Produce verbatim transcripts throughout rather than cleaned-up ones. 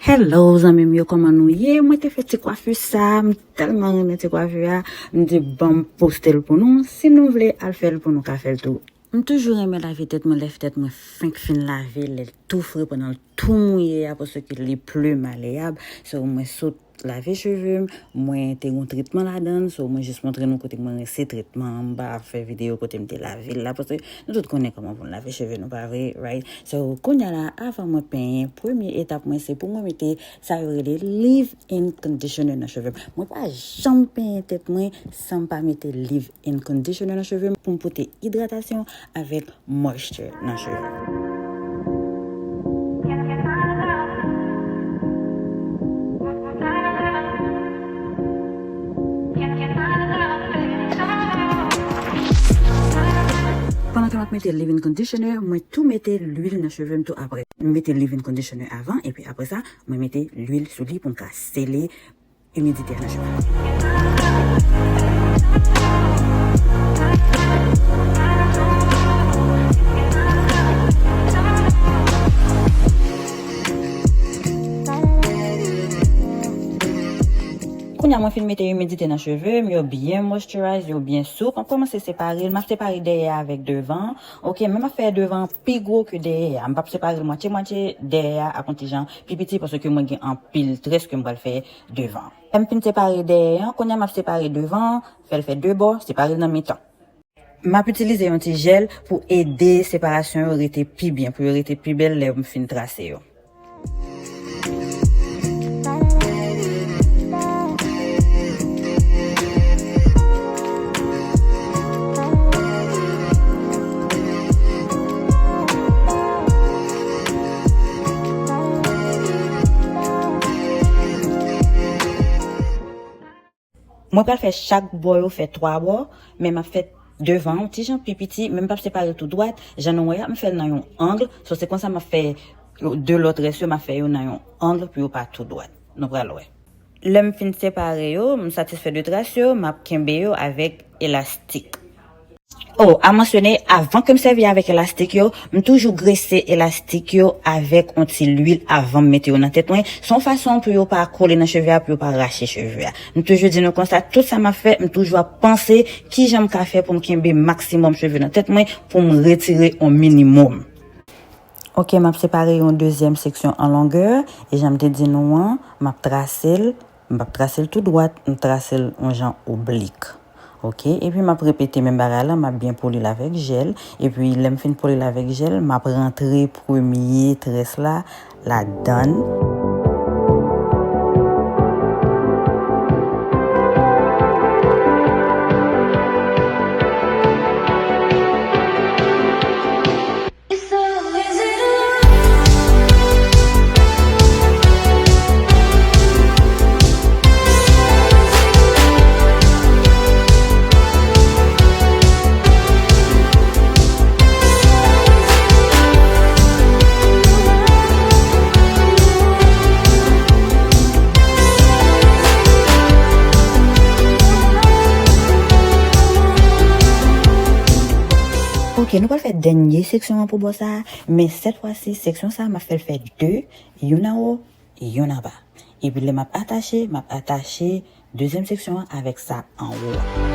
Hello zanmi m yo, kòman nou ye? Mwen te fè ti kwafi sa, m tèlman renmen ti kwafi a, m di ban m poste l pou nou. Si nou vle al fè l pou nou ka fè l tou. M toujou renmen lave tèt mwen lè tèt mwen fenk fin lave, lè l tou fre pandan l tou mouye a, paske li pli maleyab. So mwen sot lave cheve m, mwen te gon tretman ladan l, so mwen jis montre nou kote mwen rense tretman an, m pa ap fè videyo kote m te lave l la, paske nou tout konnen kòman pou n lave cheve nou, pa vre, right? So, kounye a la, avan mwen penyen, premye etap mwen se pou mwen mete sa yo rele leave-in conditioner nan cheve m. Mwen pa janm penyen tèt mwen san m pa mete leave-in conditioner nan cheve m pou m pote idratasyon avèk moisture nan cheve m. Pandan ke m ap mete leave-in conditioner, mwen tou mete lwil nan cheve m tou apre. M mete leave-in conditioner avan, epi apre sa, mwen mete lwil sou li pou m ka sele imidite a nan cheve m. Kounye a mwen fin mete imidite nan cheve m, yo byen moisturize, yo byen soup. M ap kòmanse separe l, m ap separe dèyè a avèk devan. Ok, men m ap fè devan an pi gwo ke dèyè a. M p ap separe l mwatye mwatye, dèyè a ap yon ti jan pi piti paske mwen gen anpil très ke m pral fè devan. Lè m fin separe dèyè an, kounye a m ap separe devan an, fè l fè de bò, separe l nan mitan. M ap itilize yon ti jèl pou ede separasyon yo rete pi byen, pou yo rete pi bèl lè m fin trase yo. Mwen pral fè chak bò yo fè twa bò, men m ap fè devan yon ti jan pi piti, men m p ap separe l tou dwat. Jan nou wè a, m fè l nan yon ang, so se konsa m ap fè de lòt rès yo, m ap fè yo nan yon ang pou yo pa tou dwat. Nou pral wè. Lè m fin separe yo, m satisfè de tras yo, m ap kenbe yo avèk elastik. Oh, a mansyone, avan ke m sèvi avèk elastik yo, m toujou grese elastik yo avèk yon ti lwil avan m mete yo nan tèt mwen. Se yon fason pou yo pa kole nan cheve a, pou yo pa rache cheve a. M toujou di nou konsa, tout sa m ap fè, m toujou ap panse kijan m ka fè pou m kenbe maksimòm cheve nan tèt mwen, pou m retire yon minimòm. Ok, m ap separe yon dezyèm seksyon an longè, e jan m te di nou an, m ap trase l, m p ap trase l tou dwat, m trase l yon jan oblik. Ok, epi m ap repete menm bagay la, m ap byen poli l avèk jèl, epi lè m fin poli l avèk jèl, m ap rantre premye très la ladan l. Ok, nou pral fè dènye seksyon an pou bò sa a, men sèt fwa si, seksyon sa a, m ap fè l fè de, youn anwo, youn anba. Epi lè m ap atache, m ap atache dezyèm seksyon an avèk sa anwo a.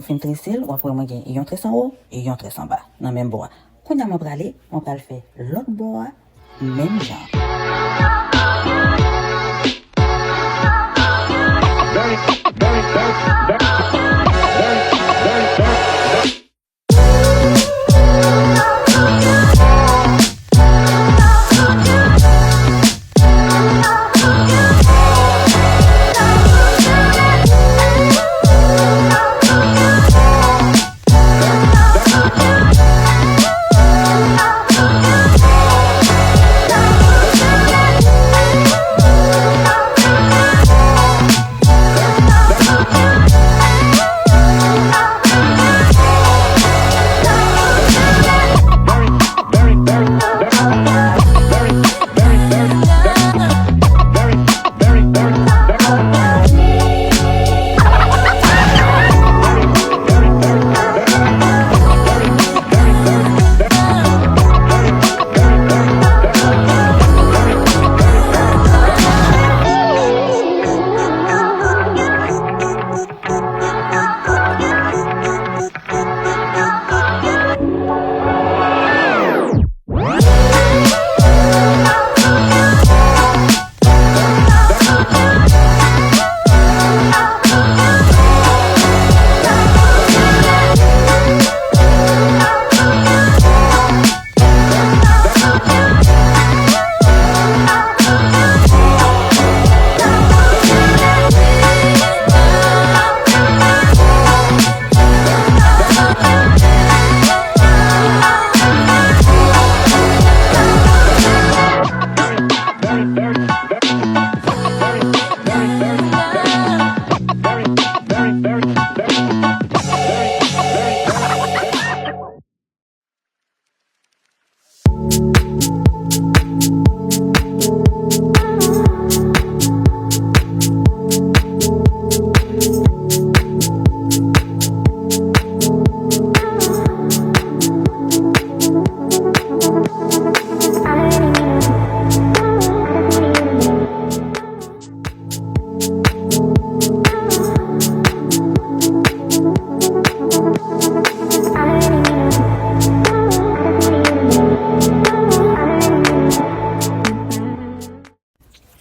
Fin trese l, w ap wè mwen gen yon trese anwo, yon trese anba nan menm bò a. Kounye a mwen prale, mwen pral fè lòt bò a, menm jan.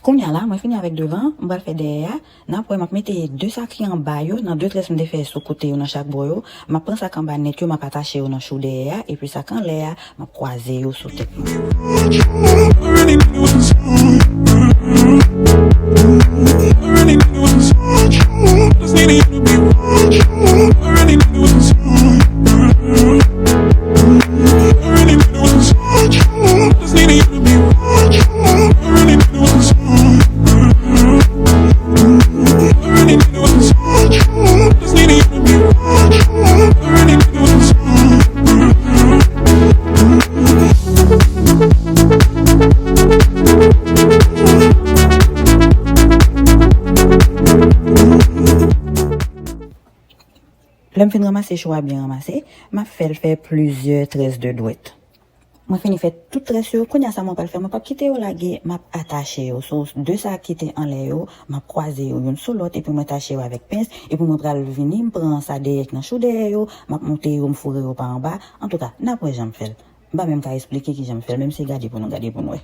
Kounye a la, mwen fini avèk devan, m pral fè dèyè a. N ap wè, m ap mete de sa ki anba yo nan de très m te fè sou kote yo nan chak bò yo. M ap pran sa k anba nèt yo, m ap atache yo nan chou dèyè a, epi sa k anlè a, m ap kwaze yo sou tèt mwen. Lè m fin ranmase chou a byen ranmase, m ap fè l fè plizyè très de dwèt. Mwen fini fè tout très yo. Kounye a sa mwen pral fè, mwen p ap kite yo lage, m ap atache yo. So, de sa ki te anlè yo, m ap kwaze yo youn sou lòt, epi mwen tache yo avèk pens, epi mwen pral vini, m pran sa dèyè k nan chou dèyè yo, m ap moute yo, m foure yo pa anba. Antouka, n ap wè jan m fè l. M pa menm ka esplike kijan m fè l, menm se gade pou nou gade pou n wè.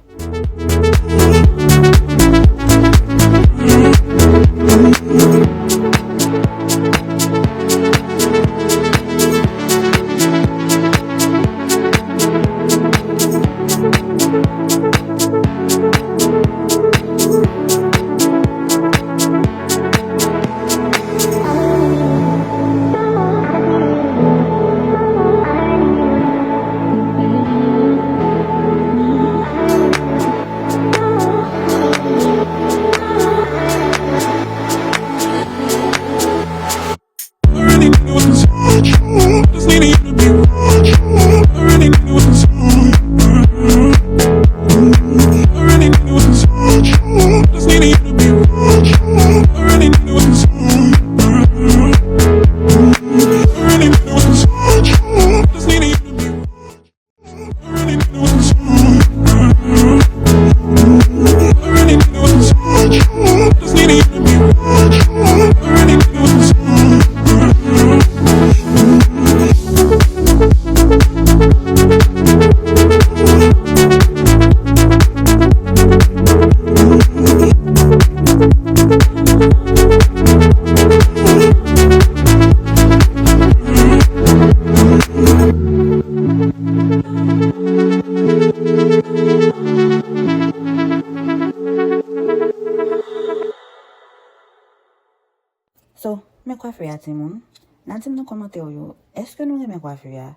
Kwafe a, timoun. N a di m nan kòmantè yo, èske nou renmen kwafe a?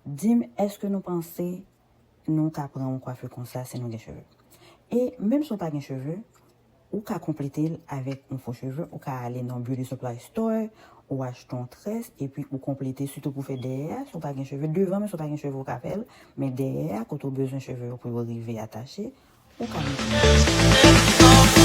Di m, èske nou panse nou ka pran yon kwafe konsa si nou gen cheve? E menm si w pa gen cheve, ou ka konplete l avèk yon fo cheve, ou ka ale nan beauty supply store, ou achte yon très, epi ou konplete, sitou pou fè dèyè a, si w pa gen cheve, devan, men si w pa gen cheve, ou ka fè l, men dèyè a, kote w bezwen cheve yo pou yo rive atache, ou ka mete.